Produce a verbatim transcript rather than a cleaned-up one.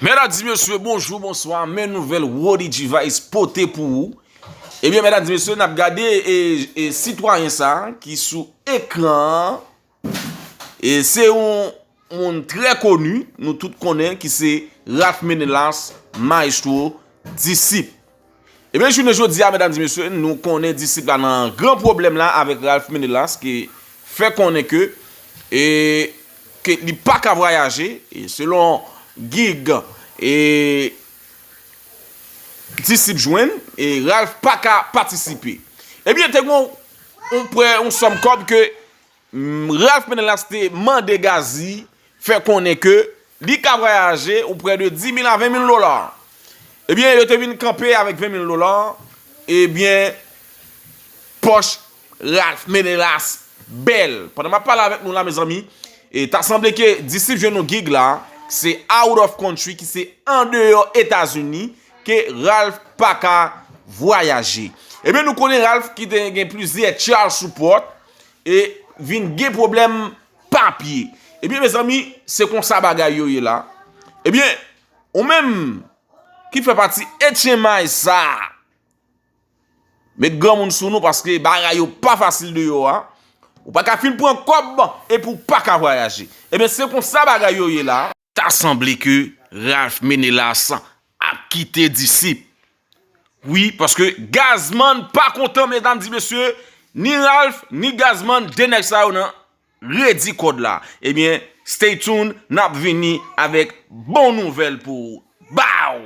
Medam, mesye, bonjou, bonswa. Men nouvèl Rody G Vice pote pou ou. Ebyen, medam, mesye, n ap gade e, e sitwayen sa ki sou ekran an. E se yon moun trè koni, nou tout konnen, ki se Ralph Menelas, Maestro, Disip. Ebyen, jounen jodi a, medam, mesye, nou konnen Disip la nan gran pwoblèm la avèk Ralph Menelas, ki fè konnen ke, e, ke li pa ka vwayaje, e selon gig, e, Disip jwenn, e Ralph pa ka patisipe. Ebyen, te gen yon prè, yon sòm kòb ke mm, Ralph Menelas te mande Gazzy fè konnen ke li ka vwayaje ou prè de dis mil a ven mil dola. Ebyen, yo te vin kanpe avèk ven mil dola. Ebyen, pòch Ralph Menelas bèl. Pandan m ap pale avèk nou la, mezanmi, e ta sanble ke Disip jwenn yon gig la, se out of country, ki se andeyò Etazini, ke Ralph pa ka vwayaje. Ebyen, nou konnen Ralph ki te gen plizyè child support, e vin gen pwoblèm papye. Ebyen, mezanmi, se konsa bagay yo ye la. Ebyen, ou menm ki fè pati H M I sa, met granmoun sou nou paske bagay yo pa fasil deyò a. Ou pa ka fin pran kòb epi w pa ka vwayaje. Ebyen, se konsa bagay yo ye la. Ta sanble ke Ralph Menelas ap kite Disip. Wi, paske Gazman pa kontan, medam, mesye, ni Ralph, ni Gazman, de nèg sa yo nan redi kòd la. Ebyen, stay tuned, n ap vini avèk bon nouvèl pou ou. Bow!